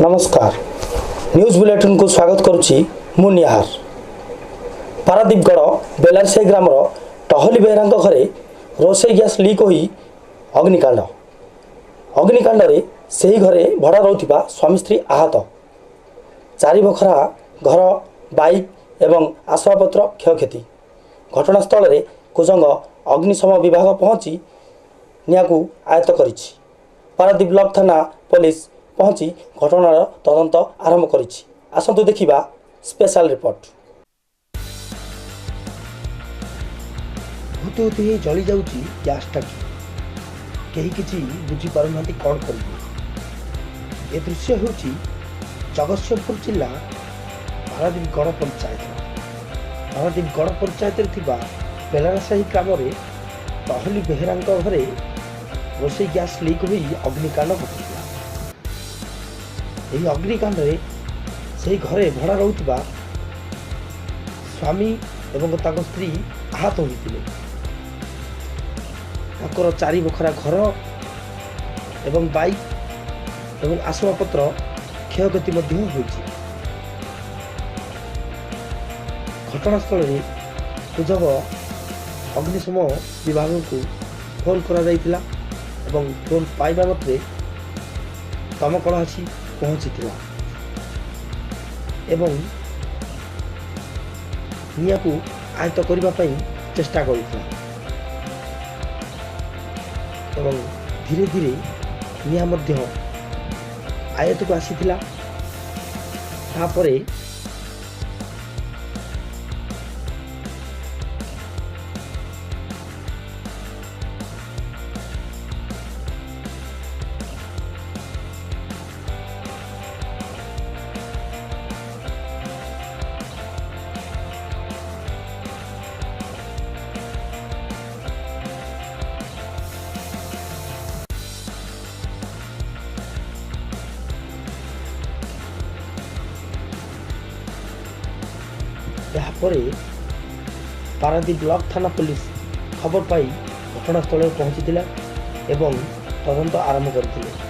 ନମସ୍କାର, ନ୍ୟୁଜ୍ ବୁଲେଟିନ୍କୁ ସ୍ୱାଗତ କରୁଛି ମୁଁ ନିହାର। ପାରାଦୀପଗଡ଼ ବେଲାରସାହି ଗ୍ରାମର ଟହଲି ବେହେରାଙ୍କ ଘରେ ରୋଷେଇ ଗ୍ୟାସ୍ ଲିକ୍ ହୋଇ ଅଗ୍ନିକାଣ୍ଡ। ଅଗ୍ନିକାଣ୍ଡରେ ସେହି ଘରେ ଭଡ଼ା ରହୁଥିବା ସ୍ୱାମୀ ସ୍ତ୍ରୀ ଆହତ। 4 ବଖରା ଘର, ବାଇକ୍ ଏବଂ ଆସବାବପତ୍ର କ୍ଷୟକ୍ଷତି। ଘଟଣାସ୍ଥଳରେ କୁଜଙ୍ଗ ଅଗ୍ନିଶମ ବିଭାଗ ପହଞ୍ଚି ନିଆଁକୁ ଆୟତ୍ତ କରିଛି। ପାରାଦୀପ ବ୍ଲକ ଥାନା ପୋଲିସ ପହଞ୍ଚି ଘଟଣାର ତଦନ୍ତ ଆରମ୍ଭ କରିଛି। ଆସନ୍ତୁ ଦେଖିବା ସ୍ପେଶାଲ ରିପୋର୍ଟ। ହୁତୁ ହୁତୁ ହେଇ ଜଳି ଯାଉଛି ଗ୍ୟାସ୍ ଟାଙ୍କି। କେହି କିଛି ବୁଝିପାରୁନାହାନ୍ତି କ'ଣ କରିବେ। ଏ ଦୃଶ୍ୟ ହେଉଛି ଜଗତସିଂହପୁର ଜିଲ୍ଲା ପାରାଦୀପ ଗଡ଼ ପଞ୍ଚାୟତର। ପାରାଦୀପ ଗଡ଼ ପଞ୍ଚାୟତରେ ଥିବା ବେଲାରସାହି ଗ୍ରାମରେ ଟହଲି ବେହେରାଙ୍କ ଘରେ ରୋଷେଇ ଗ୍ୟାସ୍ ଲିକ୍ ହୋଇ ଅଗ୍ନିକାଣ୍ଡ ଘଟିଥିଲା। ଏହି ଅଗ୍ନିକାଣ୍ଡରେ ସେହି ଘରେ ଭଡ଼ା ରହୁଥିବା ସ୍ୱାମୀ ଏବଂ ତାଙ୍କ ସ୍ତ୍ରୀ ଆହତ ହୋଇଥିଲେ। ତାଙ୍କର 4 ବଖରା ଘର ଏବଂ ବାଇକ୍ ଏବଂ ଆସବାବପତ୍ର କ୍ଷୟକ୍ଷତି ମଧ୍ୟ ହୋଇଛି। ଘଟଣାସ୍ଥଳରେ କୁଜଙ୍ଗ ଅଗ୍ନିଶମ ବିଭାଗକୁ ଫୋନ୍ କରାଯାଇଥିଲା ଏବଂ ଫୋନ୍ ପାଇବା ମାତ୍ରେ ଦମକଳ ଆସି ପହଞ୍ଚିଥିଲା ଏବଂ ନିଆଁକୁ ଆୟତ୍ତ କରିବା ପାଇଁ ଚେଷ୍ଟା କରିଥିଲା ଏବଂ ଧୀରେ ଧୀରେ ନିଆଁ ମଧ୍ୟ ଆୟତ୍ତକୁ ଆସିଥିଲା। ତାପରେ ଏହାପରେ ପାରାଦୀପ ବ୍ଲକ ଥାନା ପୋଲିସ ଖବର ପାଇ ଘଟଣାସ୍ଥଳରେ ପହଞ୍ଚିଥିଲା ଏବଂ ତଦନ୍ତ ଆରମ୍ଭ କରିଥିଲେ।